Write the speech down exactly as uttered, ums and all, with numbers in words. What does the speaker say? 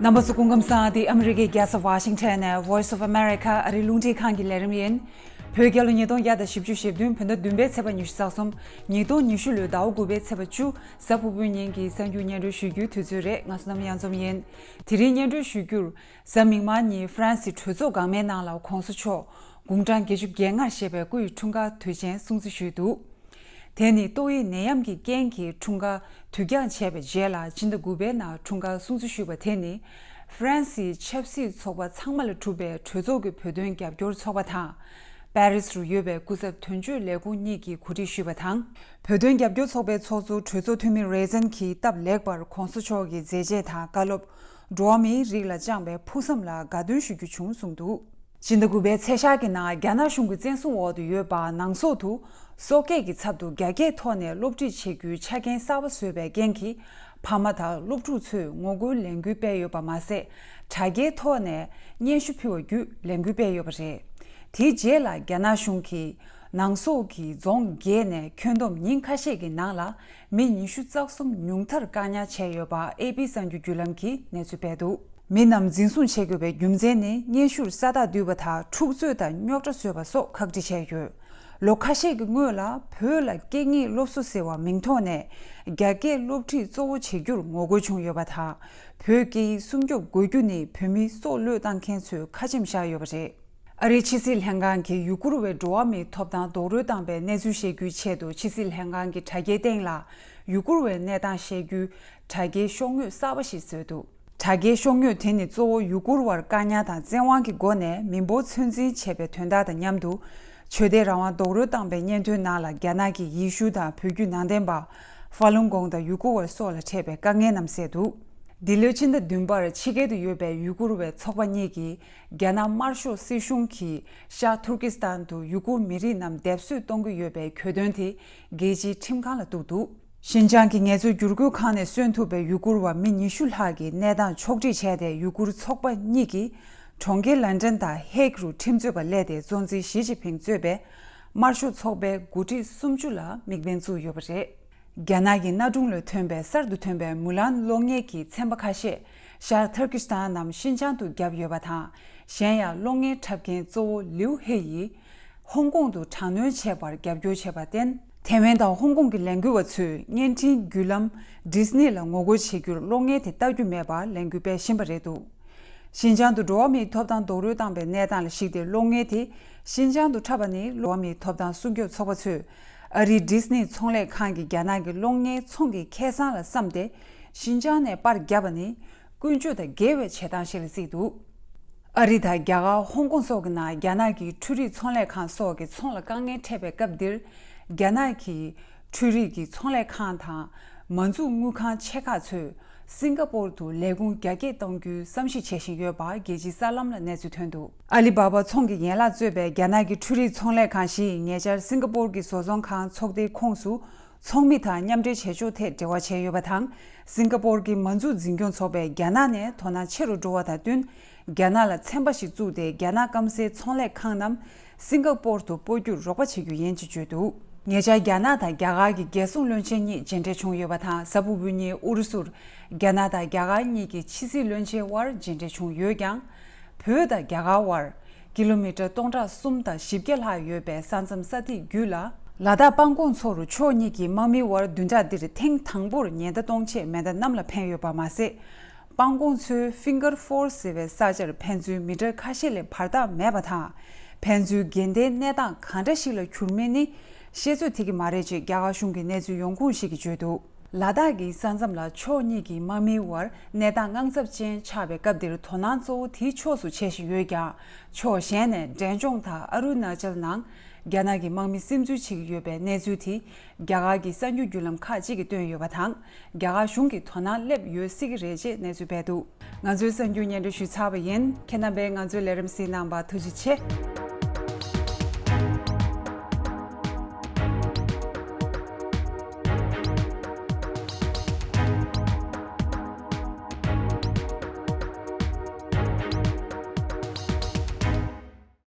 རྣམ་པ་ཚོ་སྐུ་ཁམས་བཟང་། འདི་ཨ་མི་རི་ཀའི་རྒྱལ་ས་ཝ་ཤིང་ཊོན་ནས་Voice of America ཨ་རིའི་རླུང་འཕྲིན་ཁང་གི་ལས་རིམ་ཡིན། བོད་རྒྱལ་ལོ་ཉིས་སྟོང་བརྒྱ་དང་བཞི་བཅུ་ཞེ་བདུན་བོད་ཟླ་བདུན་པའི་ཚེས་པ་ཉི་ཤུ་རྩ་གསུམ། ཉིས་སྟོང་ཉི་ཤུ་ལོའི་ཟླ་བ་དགུ་པའི་ཚེས་པ་བཅུ། གཟའ་ཕུར་བུའི་ཉིན་གྱི་གསར་འགྱུར་སྙན་སྒྲོན་ཞུ་རྒྱུའི་དུས་ཚོད་རེད། ང་བསོད་ནམས་གཡང་འཛོམས་ཡིན། དེ་རིང་སྙན་སྒྲོན་ཞུ་རྒྱུར། གཟའ་མིག་དམར་ཉིན་ཧྥ་རན་སིའི་གྲོས་ཚོགས་འགག་མའི་ནང་ལ་གོང་ས་མཆོག་དགུང་གྲངས་བརྒྱད་ཅུ་གྱ་ལྔར་བཞེས་པའི་སྐུ་ཡི་འཁྲུངས་སྐར་དུས་ཆེན་སྲུང་བརྩི་ཞུས་འདུག་དེ་ནི་ཏོག་དབྱིབས་ནད་ཡམས་ཀྱི་རྐྱེན་གྱིས་འཁྲུངས་སྐར་དུས་འགྱངས་བྱས་པའི་རྗེས་ལ་ཕྱི་ཟླ་དགུ་པའི་ནང་འཁྲུངས་སྐར་སྲུང་བརྩི་ཞུས་པ་དེ་ནི། ཧྥ་རན་སིའི་ཆབ་སྲིད་ཚོགས་པ་ཚང་མ་ལས་གྲུབ་པའི་གྲོས་ཚོགས་ཀྱི་བོད་དོན་རྒྱབ་སྐྱོར་ཚོགས་པ་དང་། པེ་རིས་རུ་ཡོད་པའི་སྐུ་ཚབ་དོན་གཅོད་ལས་ཁུངས་གཉིས་ཀྱིས་གོ་སྒྲིག་ཞུས་པ་དང་། བོད་དོན་རྒྱབ་སྐྱོར་ཚོགས་པའི་ཚོགས་གཙོ་གྲོས་ཚོགས་འཐུས་མི་རེ་ཛན་གྱིས་སྟབས་ལེགས་པར་གོང་ས་མཆོག་གི་མཛད་རྗེས་དང་བཀའ་སློབ། འགྲོ་བ་མིའི་རིགས་ལ་བཅངས་པའི་ཕུགས་བསམ་ལ་དགའ་སྟོན་ཞུ་རྒྱུ་བྱུང་གསུངས་འདུག་ཕྱི་ཟླ་དགུ་པའི་ཚེས་ཤར་གྱི་ནང་རྒྱ་ནག་གཞུང་གི་བཙན་བཟུང་འོག་ཏུ་ཡོད་པ་ནང་སོག་ཏུ་སོག་སྐད་ཀྱི་ཚབ་ཏུ་རྒྱ་སྐད་ཐོག་ནས་སློབ་ཁྲིད་བྱེད་རྒྱུའི་ཆ་རྐྱེན་གསར་པ་བཟོས་པའི་རྐྱེན་གྱིས་ཕ་མ་དང་སློབ་ཕྲུག་ཚོས་ངོ་རྒོལ་ལས་འགུལ་སྤེལ་ཡོད་པ་མ་ཟད། དྲ་རྒྱའི་ཐོག་ནས་སྙན་ཞུ་ཕུལ་བ་བརྒྱུད་ལས་འགུལ་སྤེལ་ཡོད་པ་རེད། དེའི་རྗེས་ལ་རྒྱ་ནག་གཞུང་གིས་ནང་སོག་གི་རྫོང་བརྒྱད་ནས་ཁྱོན་བསྡོམས་ཉིན་ཁ་ཤས་ཀྱི་ནང་ལ་མི་ཉི་ཤུ་རྩ་གསུམ་ཉུང་མཐར་བཀག་ཉར་བྱས་ཡོད་པ་ཨེ་པི་གསར་འགྱུར་བརྒྱུད་ལམ་གྱིས་གནས་ཚུལ་སྤེལ་འདུག་མི་རྣམས་འཛིན་བཟུང་བྱེད་དགོས་པའི་རྒྱུ་མཚན་ནི་སྙན་ཞུར་ས་རྟགས་བསྡུས་པ་དང་འཁྲུག་རྩོད་དང་རྙོག་དྲ་བཟོས་པ་སོགས་ཁག་དཀྲི་བྱས་ཡོད། ལོ་ཁ་ཤས་ཀྱི་སྔོན་ལ་བོད་ལ་སྐད་གཉིས་སློབ་གསོ་ཟེར་བ་མིང་ཐོག་ནས་རྒྱ་སྐད་སློབ་ཁྲིད་གཙོ་བོ་བྱེད་རྒྱུར་ངོ་རྒོལ་བྱུང་ཡོད་པ་དང་། བོད་སྐད་ཡིག་སྲུང་སྐྱོབ་དགོས་རྒྱུ་ནི་བོད་མི་སྲོག་བློས་བཏང་མཁན་ཚོས་ཁ་ཆེམས་བཞག་ཡོད་པ་རེད། ཨ་རིའི་ཕྱི་སྲིད་ལྷན་ཁང་གིས་ཡུ་གུར་བའི་འགྲོ་བ་མིའི་ཐོབ་ཐང་རྡོག་རོལ་བཏང་པའི་གནས་ཚུལ་བཤད་རྒྱུའི་ཆེད་དུ་ཕྱི་སྲིད་ལྷན་ཁང་གི་དྲ་རྒྱའི་སྟེང་ལ་ཡུ་གུར་བའི་གནས་སྟངས་བཤད་རྒྱུའི་དྲ་རྒྱའི་ཤོག་ངོས་གསར་པ་ཞིག་བཟོས་འདུག་དྲ་རྒྱའི་ཤོག་ངོས་དེ་ནི་གཙོ་བོ་ཡུ་གུར་བར་བཀག་ཉར་དང་བཙན་དབང་གི་སྒོ་ནས་མི་འབོར་ཚོད་འཛིན་བྱས་པའི་དོན་དག་དང་མཉམ་དུ། ཆོས་དད་རང་དབང་རྡོག་རོལ་བཏང་པའི་སྙན་ཐོའི་ནང་ལ་རྒྱ་ནག་གི་ཡེ་ཤུ་དང་བོད་བརྒྱུད་ནང་བསྟན་པ། ཧྥ་ལུན་གོང་དང་ཡུ་གུར་བ་སོགས་ལ་འཕྲད་པའི་དཀའ་ངལ་རྣམས་གསལ་འདུག་འདི་ལོའི་ཕྱི་ཟླ་བདུན་པར་ཕྱི་རྒྱལ་དུ་ཡོད་པའི་ཡུ་གུར་བའི་ཚོགས་པ་གཉིས་ཀྱིས་རྒྱ་ནག་དམར་ཤོག་སྲིད་གཞུང་གིས་ཤར་ཐུར་ཀི་སི་ཐན་དུ་ཡུ་གུར་མི་རིགས་རྣམས་སྡེབ་གསོད་གཏོང་གི་ཡོད་པའི་གྱོད་དོན་དེ་རྒྱལ་སྤྱིའི་ཁྲིམས་ཁང་ལ་གཏུགས་འདུག་ཤིན་ཅང་གི་ངལ་རྩོལ་བསྒྱུར་བཀོད་ཁང་ནས་གསོན་ཐུབ་པའི་ཡུ་གུར་བ་མི་ཉི་ཤུ་ལྷག་གི་གནས་སྟངས་ཕྱོགས་བསྒྲིགས་བྱས་ཏེ་ཡུ་གུར་ཚོགས་པ་གཉིས་ཀྱིས་གྲོང་ཁྱེར་ལན་ཀྲན་དང་ཧེག་རུ་ཁྲིམས་རྩོད་པ་གླས་ཏེ་གཙོ་འཛིན་ཞི་ཅིན་ཕིང་གཙོས་པའི་དམར་ཤོག་ཚོགས་པའི་འགོ་ཁྲིད་སུམ་ཅུ་ལ་དམིགས་འབེན་བཙུགས་ཡོད་པ་རེད། རྒྱ་ནག་གི་གནའ་གྲོང་ལ་ཐོན་པའི་གསར་དུ་ཐོན་པའི་མུ་ལན་གློག་བརྙན་གྱི་ཚན་པ་ཁ་ཤས་ཤར་ཐུར་ཀི་སི་ཐན་ནམ་ཤིན་ཅང་དུ་བརྒྱབ་ཡོད་པ་དང་། གཞན་ཡང་གློག་བརྙན་འཁྲབ་མཁན་གཙོ་བོ་ལིའུ་ཧེ་ཡིས་ཧོང་ཀོང་དུ་དྲག་གནོན་བྱས་པར་རྒྱབ་སྐྱོར་བྱས་པར་བརྟེན། ཐེ་ཝན་དང་ཧོང་ཀོང་གི་ལས་འགུལ་བ་ཚོས་བརྙན་འཕྲིན་བརྒྱུད་ལམ་ཌི་སི་ནི་ལ་ངོ་རྒོལ་བྱེད་རྒྱུར་གློག་བརྙན་དེ་ལྟ་རྒྱུ་མེད་པར་ལས་འགུལ་སྤེལ་བཞིན་པ་རེད་འདུག་ཤིན་ཅང་དུ་འགྲོ་བ་མིའི་ཐོབ་ཐང་རྡོག་རོལ་བཏང་པའི་གནས་སྟངས་ལ་གཞིགས་ཏེ་གློག་བརྙན་དེ་ཤིན་ཅང་དུ་འཁྲབ་པ་ནི། འགྲོ་བ་མིའི་ཐོབ་ཐང་སྲུང་སྐྱོབ་ཚོགས་པ་ཚོས་ཨ་རིའི་ཌི་སི་ནི་ཚོང་ལས་ཁང་གིས་རྒྱ་ནག་གི་གློག་བརྙན་ཚོང་གི་ཁེ་བཟང་ལ་བསམ་སྟེ་ཤིན་ཅང་ནས་པར་བརྒྱབ་པ་ནི་ཀུན་སྤྱོད་དང་འགལ་བའི་བྱེད་སྟངས་ཤིག་ལ་བརྩིས་འདུག་ཨ་རི་དང་རྒྱ་གར་ཧོང་ཀོང་སོགས་ཀྱི་ནང་རྒྱ་ནག་གི་འཕྲུལ་རིག་ཚོང་ལས་ཁང་སོགས་ཀྱི་ཚོང་ལ་དཀའ་ངལ་འཕྲད་པའི་སྐབས་འདིར། རྒྱ་ནག་གི་འཕྲུལ་རིག་གི་ཚོང་ལས་ཁང་དང་མ་འཛུགས་དངུལ་ཁང་ཆེ་ཁག་ཚོས་སིང་ག་པོར་དུ་ལས་ཁུངས་རྒྱ་སྐྱེད་གཏོང་རྒྱུའི་བསམ་གཞིག་བྱེད་བཞིན་ཡོད་པ་རྒྱལ་སྤྱིའི་གསར་ལམ་ལ་གནས་ཚུལ་ཐོན་འདུག་ཨ་ལི་བྷ་བྷ་ཚོང་གི་ཡན་ལག་གཙོས་པའི་རྒྱ་ནག་གི་འཕྲུལ་རིག་ཚོང་ལས་ཁང་ཞིག་ཉེ་ཆར་སིང་ག་པོར་གྱི་བཟོ་ཚོང་ཁང་ཚོགས་སྡེའི་ཁོངས་སུ། ཚོགས་མི་དང་མཉམ་འབྲེལ་བྱེད་ཕྱོགས་ཐད་འབྲེལ་བ་བྱས་ཡོད་པ་དང་། སིང་ག་པོར་གྱི་མ་འཛུགས་འཛིན་སྐྱོང་ཚོགས་པས་རྒྱ་ནག་ནས་དོ་སྣང་ཆེ་རུ་འགྲོ་བ་དང་བསྟུན། རྒྱ་ནག་ལ་ཚན་པ་ཞིག་བཙུགས་ཏེ་རྒྱ་ནག་སྐམ་སའི་ཚོང་ལས་ཁང་རྣམས་སིང་ག་པོར་དུ་སྤོ་རྒྱུར་རོགས་པ་བྱེད་རྒྱུ་ཡིན་ཅེས་བརྗོད་འདུག་ཉེ་ཆར་རྒྱ་ནག་དང་རྒྱ་གར་གྱི་རྒྱལ་སྲུང་བློན་ཆེན་གཉིས་མཇལ་འཕྲད་བྱུང་ཡོད་པ་དང་། གཟའ་ཕུར་བུ་ཉིན་ཨུ་རུ་སུར་རྒྱ་ནག་དང་རྒྱ་གར་གཉིས་ཀྱི་ཕྱི་སྲིད་བློན་ཆེན་དབར་མཇལ་འཕྲད་བྱུང་ཡོད་ཀྱང་། བོད་དང་རྒྱ་གར་དབར་ཀི་ལོ་མི་ཊར་སྟོང་ཕྲག་གསུམ་དང་བཞི་བརྒྱ་ལྷག་ཡོད་པའི་ས་མཚམས་ས་ཐིག་བརྒྱུད་ལ། ལ་དྭགས་སྤང་གོང་མཚོ་རུ་ཕྱོགས་གཉིས་ཀྱི་དམག་མིའི་དབར་བདུན་ཕྲག་འདིར་ཐེངས་དང་པོར་ཉེན་བརྡ་གཏོང་ཆེད་མེ་མདའ་གནམ་ལ་འཕེན་ཡོད་པ་མ་ཟད། སྤང་གོང་མཚོའི་ཧྥིང་གར་ཧྥོར་ཟེར་བའི་ས་ཆར་འཕེན་ཚུལ་མི་ཊར་ཁ་ཤས་ལས་བར་ཐག་མེད་པ་དང་། འཕེན་ཚུལ་འགལ་ཟླའི་གནས་སྟངས་གང་འདྲ་ཞིག་ལ་གྱུར་མིན་ནི་ཤེས་ཚོད་ཐིག་གི་མ་རེད་ཅེས་རྒྱ་གར་གཞུང་གི་གནས་ཚུལ་ཡོང་ཁུངས་ཤིག་གིས་བརྗོད་འདུག་ལ་དྭགས་ཀྱི་ས་མཚམས་ལ་ཕྱོགས་གཉིས་ཀྱི་དམག་མིའི་དབར་གནས་སྟངས་དངངས་འཚབ་ཅན་ཆགས་པའི་སྐབས་འདིར་དོ་སྣང་གཙོ་བོ་དེའི་ཕྱོགས་སུ་བྱེད་བཞིན་ཡོད་ཀྱང་། ཕྱོགས་གཞན་ནས་འབྲས་ལྗོངས་དང་ཨ་རུ་ན་ཅལ་ནང་རྒྱ་ནག་གི་དམག་མི་སིམ་འཛུལ་བྱེད་ཀྱི་ཡོད་པའི་གནས་ཚུལ་དེ་རྒྱ་གར་གྱི་གསར་འགྱུར་བརྒྱུད་ལམ་ཁག་ཅིག་གིས་བཏོན་ཡོད་པ་དང་། རྒྱ་གར་གཞུང་གིས་དོ་སྣང་སླེབས་ཡོད་སྲིད་ཀྱི་རེད་ཅེས་གནས་ཚུལ་སྤེལ་འདུག་ང་ཚོའི་གསར་འགྱུར་སྙན་སྒྲོན་ཞུས་ཚར་བ་ཡིན། ཁྱེད་རྣམ་པས་ང་ཚོའི་ལས་རིམ་གཟིགས་གནང་བར་ཐུགས་རྗེ་ཆེ།